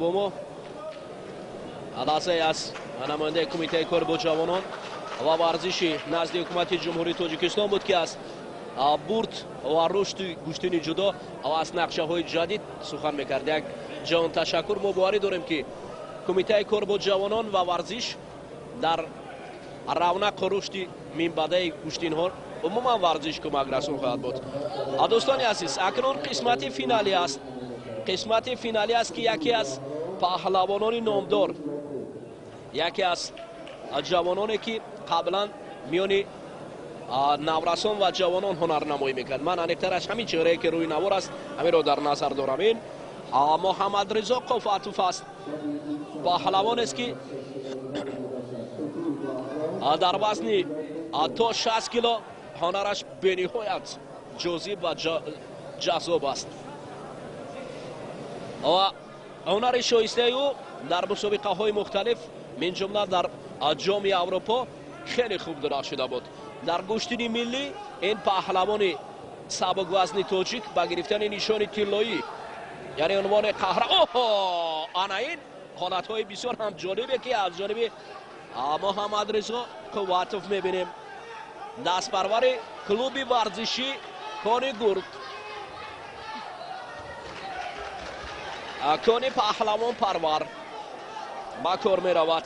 бо мо. Лаҳзае аз намояндаи Кумитаи кор бо ҷавонон ва варзиши назди Ҳукумати Ҷумҳурии Тоҷикистон буд, ки аз бурд ва рушди гӯштини ҷудо ва аз нақшаҳои ҷадид сухан мекард. Як ҷаҳон ташаккур. Мо боварӣ дорем, ки Кумитаи кор бо ҷавонон ва варзиш дар равнақу рушди минбаъдаи гӯштинҳо, умуман варзиш кӯмакрасон хоҳад буд. Дӯстони азиз, акнун қисмати финалӣ аст, қисмати финалӣ аст, ки яке аз паҳлавонони номдор, яке аз ҷавононе, ки қаблан миёни наврасон ва ҷавонон ҳунарнамоӣ мекард, ман аниқтараш ҳамин чеҳрае, ки рӯи навор аст, ҳаминро дар назар дорам, ин Муҳаммадризо Қувватов аст. Паҳлавонест, ки дар вазни то 60 кило ҳунараш бениҳоят ҷозиб ва ҷаззоб аст ва ҳунари шоистаи ӯ дар мусобиқаҳои мухталиф, мин ҷумла дар Ҷоми Аврупо, хеле хуб дурахшида буд. Дар гӯштини миллӣ ин паҳлавони сабуквазни тоҷик ба гирифтани нишони тиллоӣ, яъне унвони қаҳра, оҳо, ана ин ҳолатҳои бисёр ҳам ҷолибе, ки аз ҷониби Муҳаммадризо Қувватов мебинем, дастпарвари клуби варзишӣ Кони Гург, Кони паҳлавон парвар ба кор меравад.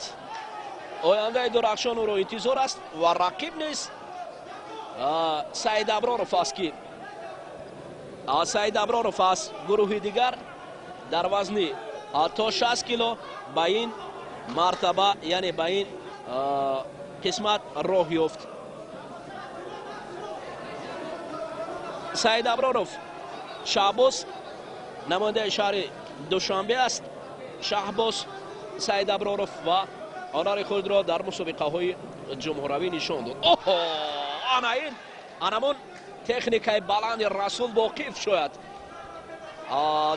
Ояндаи дурахшон ӯро интизор аст ва рақиб низ Саид Аброров аст, ки Саид Аброров аз гурӯҳи дигар дар вазни то 60 кило ба ин мартаба, яъне ба ин қисмат роҳ ёфт. Саид Аброров Шаҳбоз намояндаи шаҳри Душанбе аст. Шаҳбоз Саид Аброров ва ҳунари худро дар мусобиқаҳои ҷумҳуравӣ нишон дод. Оҳо, ана ин анамон техникаи баланди Расул Боқиев шояд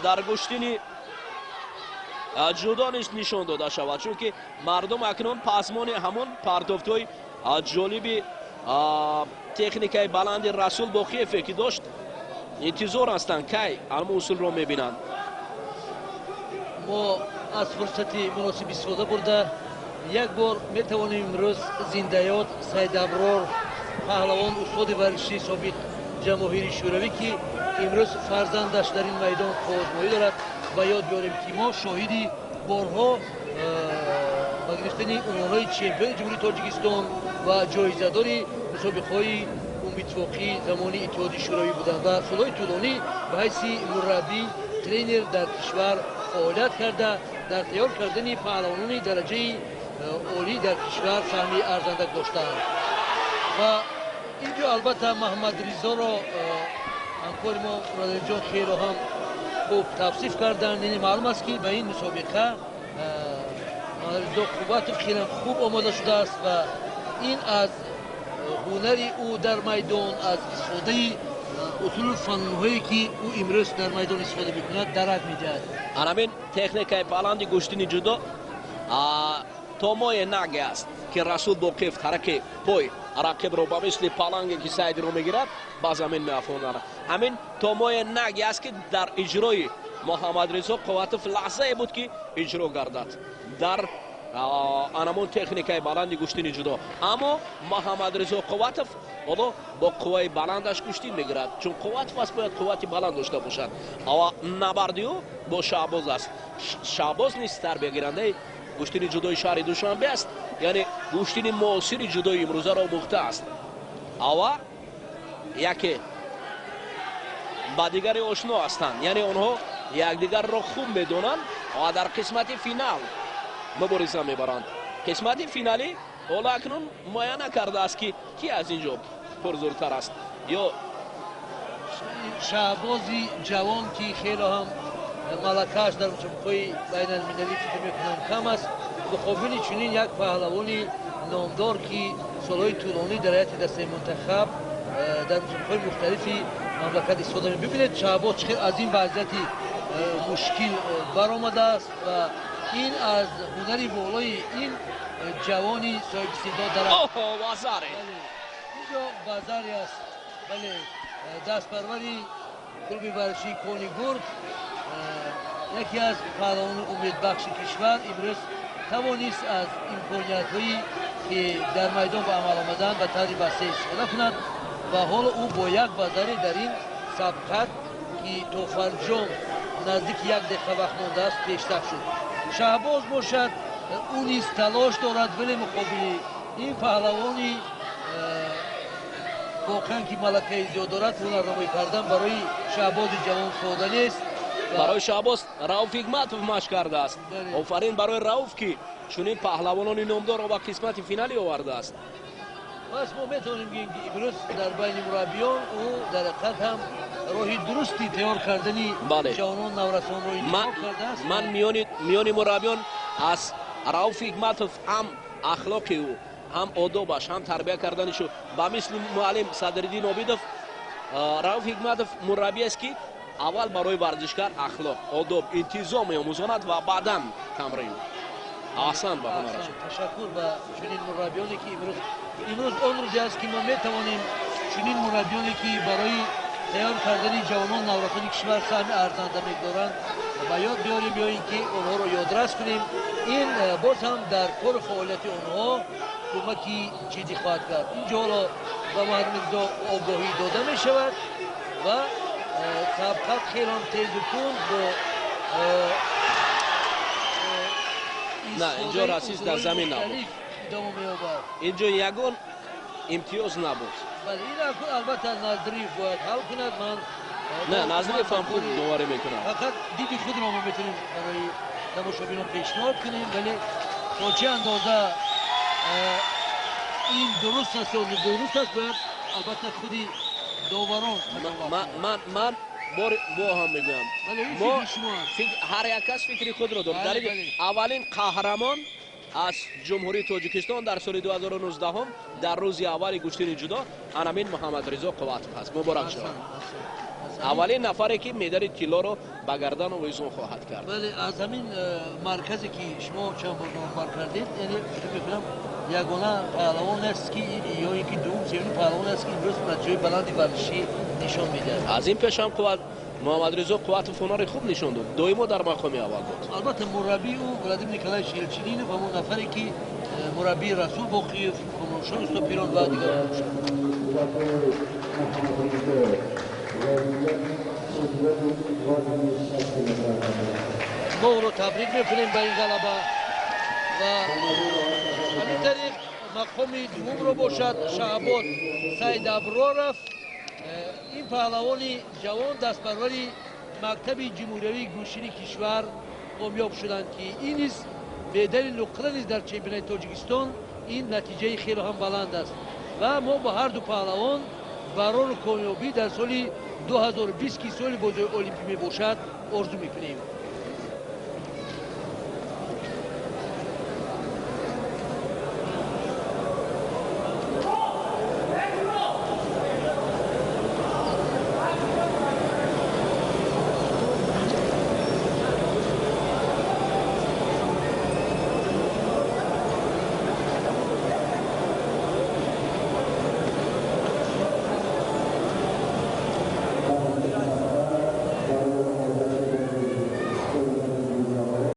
дар гӯштини ҷудо низ нишон дода шавад, чунки мардум акнун пасмони ҳамон партофтҳои ҷолиби техникаи баланди Расул Боқиеве, ки дошт, интизор ҳастанд, кай ҳамон усулро мебинанд. Мо аз фурсати муносиб истифода бурда, як бор метавонем имрӯз зиндаёд Саидаброр паҳлавон, устоди варзиши собиқ Ҷамоҳири Шӯравӣ, ки имрӯз фарзандаш дар ин майдон қувватмоӣ дорад, ба ёд биёрем, ки мо шоҳиди борҳо ба гирифтани унвонҳои чемпиони Ҷумҳурии Тоҷикистон ва ҷоизадори мусобиқаҳои умумиттифоқии замони Иттиҳоди Шӯравӣ буданд ва солҳои тӯлонӣ ба ҳайси мураббӣ, тренер дар кишвар фаъолият карда, дар тайёр кардани паҳлавонони дараҷаи олӣ дар кишвар саҳми арзанда доштанд. Ва ин ҷо албатта Маҳаммадризоро ҳамкори мо Муродалиҷон хело ҳам хуб тавсиф карданд. Яъне маълум аст, ки ба ин мусобиқа Маҳаммадризо Қувватов хеле хуб омода шудааст ва ин аз ҳунари ӯ дар майдон, аз истифодаи усулу фанҳое, ки ӯ имрӯз дар майдон истифода мекунад, дарак медиҳад. Анамин техникаи баланди гӯштини ҷудо томое наге аст, ки Расул Боқиев ҳараки пой рақибро ба мисли паланге, ки сайдро мегирад, ба замин меафонад. Ҳамин томое наге аст, ки дар иҷрои Муҳаммадризо Қувватов лаҳзае буд, ки иҷро гардад дар анамон техникаи баланди гӯштини ҷудо. Аммо Муҳаммадризо Қувватов ҳоло бо қувваи баландаш гӯштин мегирад, чун Қувватов аст, бояд қуввати баланд дошта бошад. Ава набарди ӯ бо Шаҳбоз аст. Шаҳбоз низ тарбиягирандаи гӯштини ҷудои шаҳри Душанбе аст, яъне гӯштини муосири ҷудои имрӯзаро омӯхта аст. Ава яке ба дигаре ошно ҳастанд, яъне онҳо якдигарро хуб медонанд ва дар қисмати финал мубориза мебаранд. Қисмати финалӣ ҳоло акнун муайян накардааст, ки ки аз ин ҷо пурзӯртар аст ё Шаҳбози ҷавон, ки хело ҳам малакааш дар мусобиқаҳои байналмилалӣ, фикр мекунам, кам аст, муқобили чунин як паҳлавони номдор, ки солҳои тӯлонӣ дар ҳайати дастаи мунтахаб дар мусобиқаҳои мухталифи мамлакат истифода. Бибинед, Шаҳбоз чӣ хел аз ин вазъияти мушкил баромадааст ва ин аз ҳунари болои ин ҷавони соҳибистеъдод дар Оҳо, вазаре! Инҷо вазаре аст, бале, дастпарвари клуби варзишии Кони Гург. Яке аз паҳлавони умедбахши кишвар имрӯз тавонист аз имкониятҳое ки дар майдон ба амал омаданд ба таври васеъ истифода кунад ва ҳоло ӯ бо як вазаре дар ин сабқат ки то фарҷом наздики як дақиқа вақт мондааст пештар шуд. Шаҳбоз бошад, ӯ низ талош дорад, вале муқобили ин паҳлавони воқеан ки малакаи зиёд дорад ҳунарнамоӣ кардан барои Шаҳбози ҷавон сода нест. Барои Шаҳбоз Рауф Ҳикматов машқ кардааст. Офарин барои Рауф, ки чунин паҳлавонони номдорро ба қисмати финалӣ овардааст. Пас мо метавонем гӯем, ки имрӯз дар байни мураббиён ӯ дар ҳақиқат ҳам роҳи дурусти тайёр кардани ҷавонон наврасонро интихоб кардааст. Ман миёни мураббиён аз Рауф Ҳикматов ҳам ахлоқи ӯ, ҳам одобаш, ҳам тарбия карданаш ба мисли муаллим Садриддин Обидов. Рауф Ҳикматов мураббӣ аст, ки аввал барои варзишгар ахлоқ, одоб, интизом меомӯзонад ва баъдан тамрин. Аҳсан ба ҳунараш. Ташаккур ба чунин мураббиёне, ки имрӯз он рӯзе аст, ки мо метавонем чунин мураббиёне, ки барои тайёр кардани ҷавонон наврасони кишвар саҳми арзанда мегузоранд, ба ёд биёрем ё ин ки онҳоро ёдрас кунем. Ин боз ҳам дар кору фаъолияти онҳо кӯмаки ҷиддӣ хоҳад кард. Инҷо ҳоло ба Муҳаммадмирзо огоҳӣ дода мешавад ва сабқат хеле тезу тунд бо На, инҷо расист дар замин набуд. Идома меёбад. Инҷо ягон имтиёз набуд. Бале, ин албатта Назриев бояд ҳал кунад. Ман На, Назриев ҳам хуб доварӣ мекунад. Фақат диди худро мо метавонем барои тамошобинон пешниҳод кунем, вале то чӣ андоза ин дуруст аст ё нодуруст аст, бояд албатта худи доварон. Ман бо ҳам мегӯям, мо ҳар як кас фикри худро дорад. Дар аввалин қаҳрамон аз Ҷумҳурии Тоҷикистон дар соли 2019 дар рӯзи аввали гӯштини ҷудо анамин Муҳаммадризо Қувватов аст. Муборак шавад. Аввалин нафаре, ки медали тиллоро ба гардан овезон хоҳад кард. Бале, аз ҳамин марказе, ки шумо чанд бор номбар кардед, яъне фикр мекунам, ягона паҳлавон аст, ки ё ин ки дуввум, севум паҳлавон аст, ки имрӯз натиҷаи баланди варзишӣ нишон медиҳад. Аз ин пеш ҳам қувват Муҳаммадризо Қувватов ҳунари хуб нишон дод, доимо дар мақоми аввал буд. Албатта, мураббии ӯ Владимир Николаевич Елчининов, ҳамон нафаре, ки мураббии Расул Боқиев, Комроншоҳ Устопирон ва дигарон бошад. Мо ӯро табрик мекунем ба ин ғалаба ва ҳамин тариқ мақоми дуввумро бошад Шаҳбоз Сайдаброров. Ин паҳлавони ҷавон дастпарвари мактаби ҷумҳуриявии гӯштини кишвар комёб шуданд, ки ин низ медали нуқра низ дар чемпионати Тоҷикистон ин натиҷаи хеле ҳам баланд аст ва мо ба ҳар ду паҳлавон барору комёбӣ дар соли 2020, ки соли бозиҳои олимпӣ мебошад, орзу мекунем.